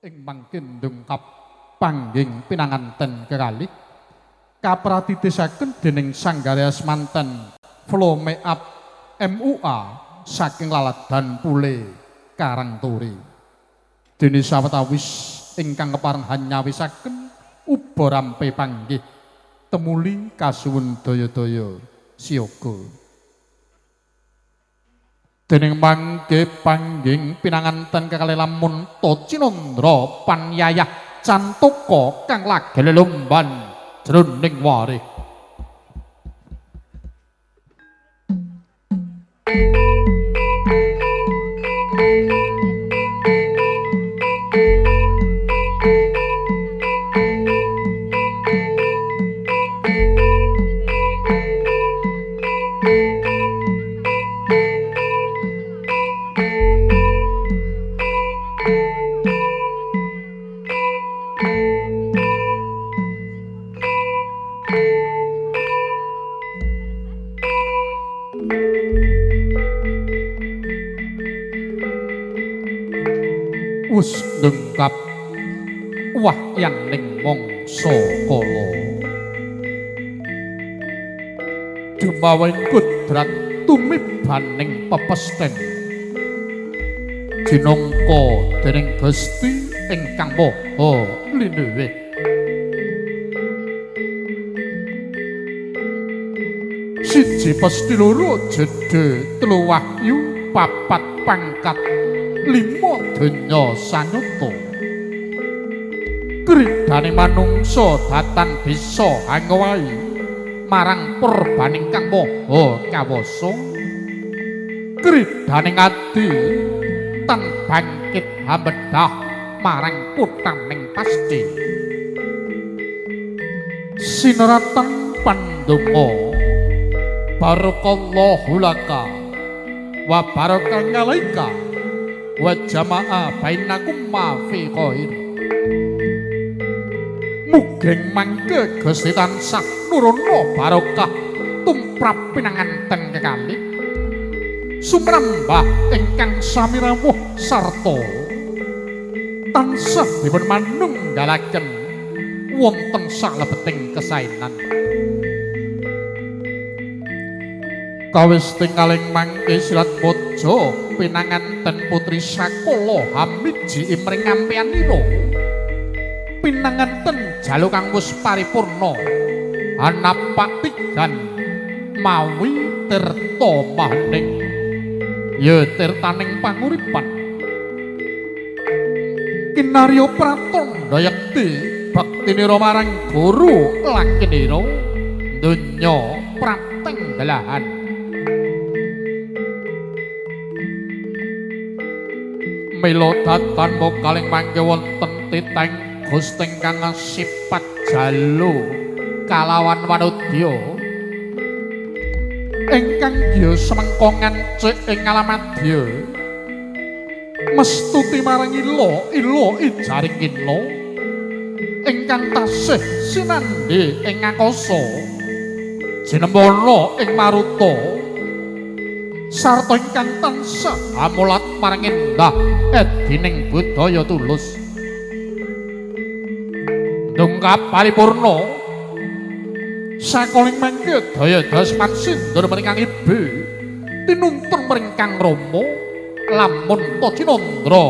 Ing mangke ndungkap pangging pinanganten kekalih kapratitisaken dening Sanggarya Semanten Flomeap MUA saking Laladan Pule Karangturi. Dene sawetawis ingkang kepareng hanyawisaken uba rampe panggih temuli kasuwun daya-daya siaga. Dening mangke pangging pinanganten kekalih lamun Tocinandra panyayah cantaka kang lagi lelumban jroning warih. Wus dengkap wahyaning mangsa kala dumawing kudrat tumibaning pepesten jinangka dening Gusti ingkang Maha Linuwih. Siji pesti loro jedhe telu wahyu papat pangkat lima donya sanyata kridane manungsa datan bisa hangowahi marang purbaning kang maha kawasa. Kridane ngati tan bangkit hamedhah marang kuthaning pasti. Sineratan pandonga barakallahu laka wa baraka ngalaika wa jama'a bainakum ma fi khair. Mugeng mangke Gusti tansah nuruna barokah tumrap pinanganten kekalih sumrambah ingkang sami rawuh sarta tansah dipun manunggalaken wonten salebeting kesaenan. Kawis tingaling mangke silat mojo pinanganten putri Sakala hamiji imring ngampianira pinanganten jalu kang wis paripurna anapatigan mawi tirta mahening ya tirtaning panguripan. Kinarya pratandha yekti baktinira marang guru lakinira donya pratenggelahan. Mila datan mokaling mangke wonten titeng Gusti ingkang sipat jalu kalawan wanudya ingkang gya semengka ngancik ing alamadya mestuti marang ila ila ijaring ila ingkang tasih sinandhe ing angkasa jinembana ing maruta sarta ingkang tansah amulat marang endah edining budaya tulus. Dongkap paripurna sakoling mangke daya-daya semansindur maring kang ibu tinuntun maring kang rama lamun Tocinandra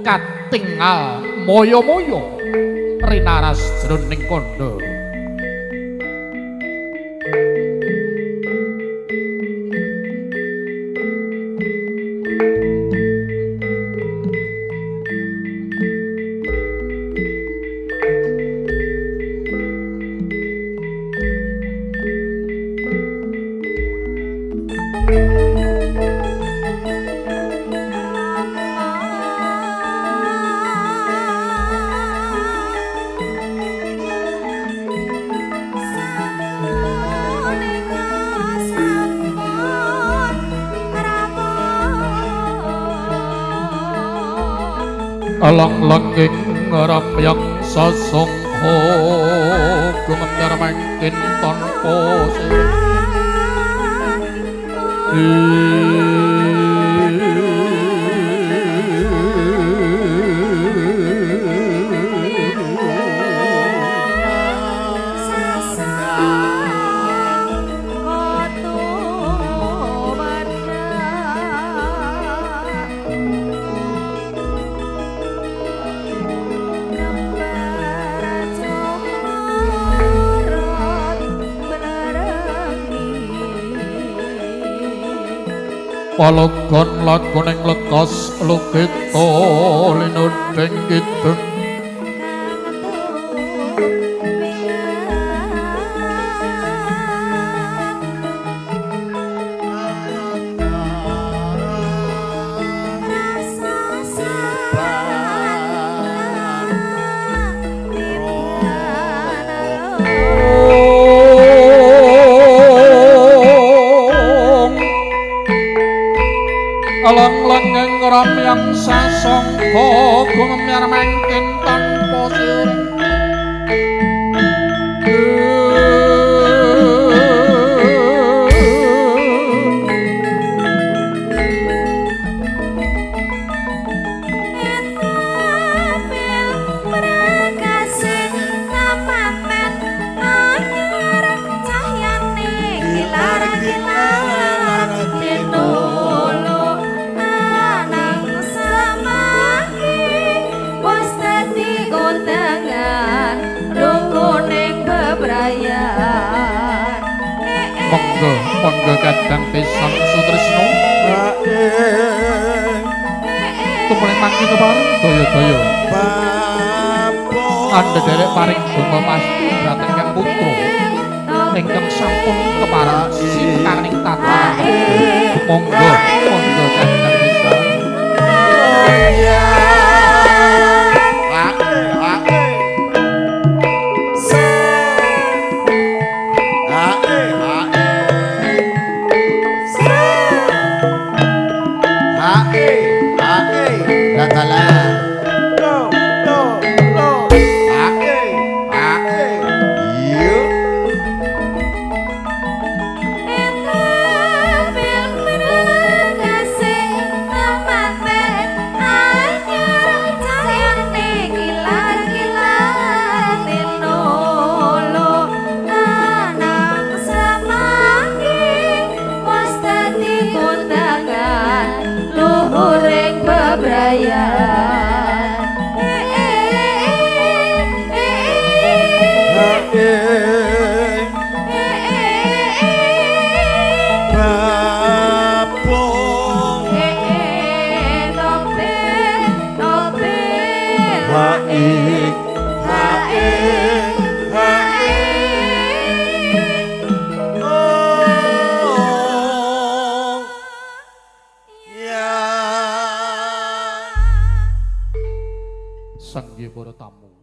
katingal moyo-moyo rinaras jroning kandha. Alang-langing ramyang sasongko gumendar mangkin tanpa sirih. Walogon laguning letos lukita linuding kidung. Lang-langing ramyang sasangka gumemyar mangkin tanpa siring. Monggo, monggo kadang pisan Sutrisno. Tumuli mangki kepareng daya-daya. Andherek paring donga pasti dhateng Kang Putra ingkang sampun kepareng sikaning tata. Monggo, monggo kadang pisan. Sanggih para tamu.